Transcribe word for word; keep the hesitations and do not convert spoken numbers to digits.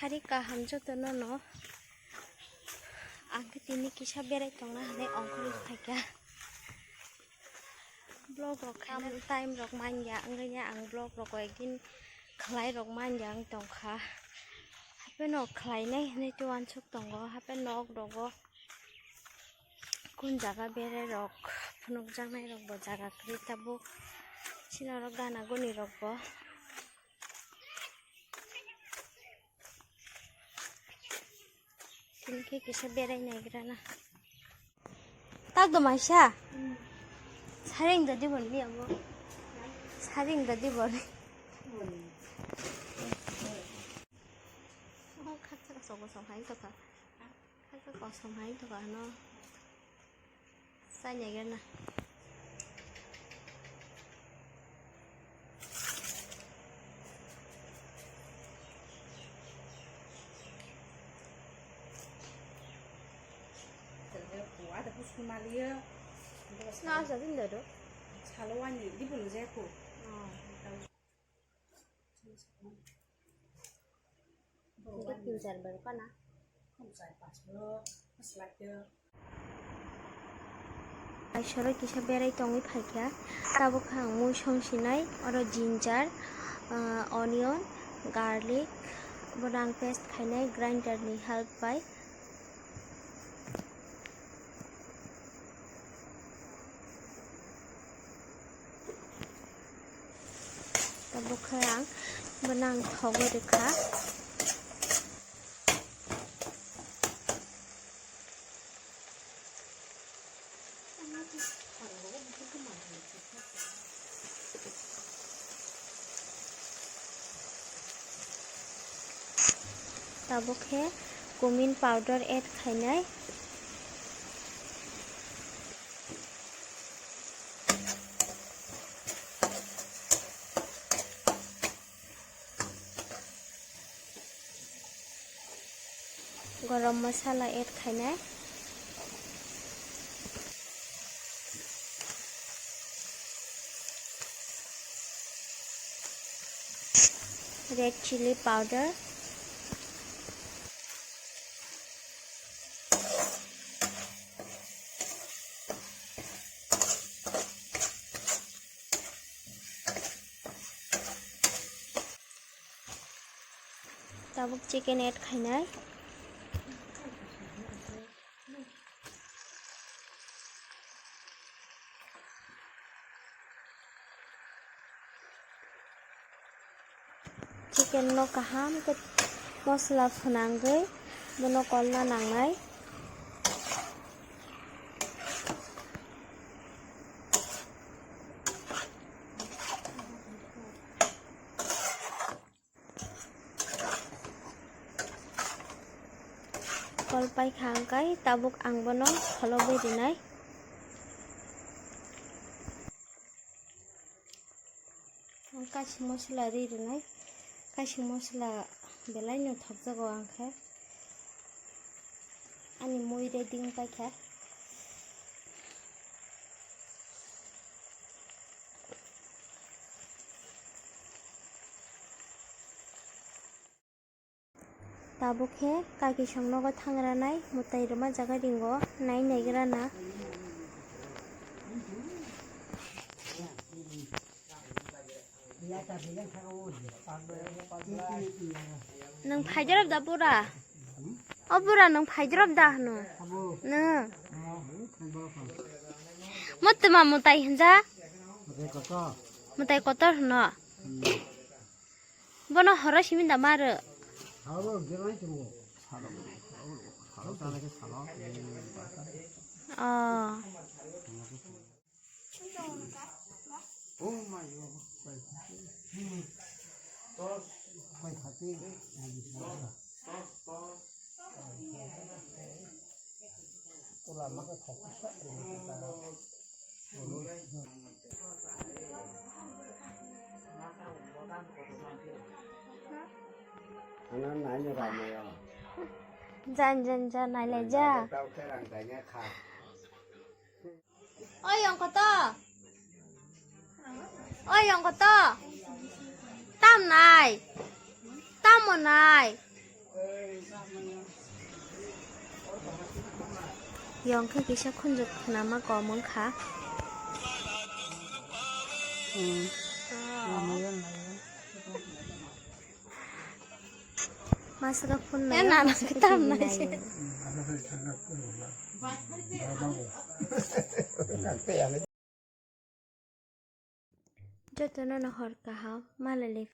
Ari kaham joto no no. Ang khe tini kisa berai tongna hinwi ongkhorwi phaikha. Vlog rok khaina time rok manya wngwi ya, ang vlog rok ekdin khlai rok manya wng tongkha. Hapheno khlainai hinwi tei uansuk tongo, hapheno nok rogo. Kun jaga berai rok phunukjaknai rok bo jaga kwrwi tabuk. Chini oro gana guni rok bo. Tini khe kisa berai naigra na. Tak do maisa. Saring do dibor ni amo. Saring do dibor. Oh, khaksa ka sogo song hai to ka. Khaksa kosom hai to ka no. Chai naigra na. Salo wani di bolo jeko. Tin char bar kana. Aisoro kisa berai tongwi phaikha. Tabuk khe ang mui song sinai, oro ginger, ah, onion, garlic, bono ang paste khainai grinder ni help bai. Tabuk khe ang bono ang thogwi rwkha. Tabuk khe cumin powder add khainai. Garam masala add khainai. Red chili powder. Tabuk chicken add khainai. Chicken no kaham khe mosla phwnangwi bono kolna nangnai. Kol paikha hwnkhe tabuk ang bono kholobwi rwnai. Ang kaisa mosla ri rwnai, kaisa mosla belai no thokjago ang khe. Ani mui ready wng paikha. Tabuk khe kakisong nogo thangranai mwtai rwma jaga ringo nai naigrana. Nwng phaijrop da bura? O bura nwng phaijrop da hwno? Nwng. Mwtwma mwtai hwnja? Mwtai kotor hwno? Bono horo simi da maro? Oh. Jan jan jan nailai ja. Oi, yong koto? Oi, yong koto? Tam nai? Tamo nai? Yong khe kisa khunju khnama kom wngkha. Masaka phun nayo, masaka T V nayo. Jotono no hor kaham, malai le.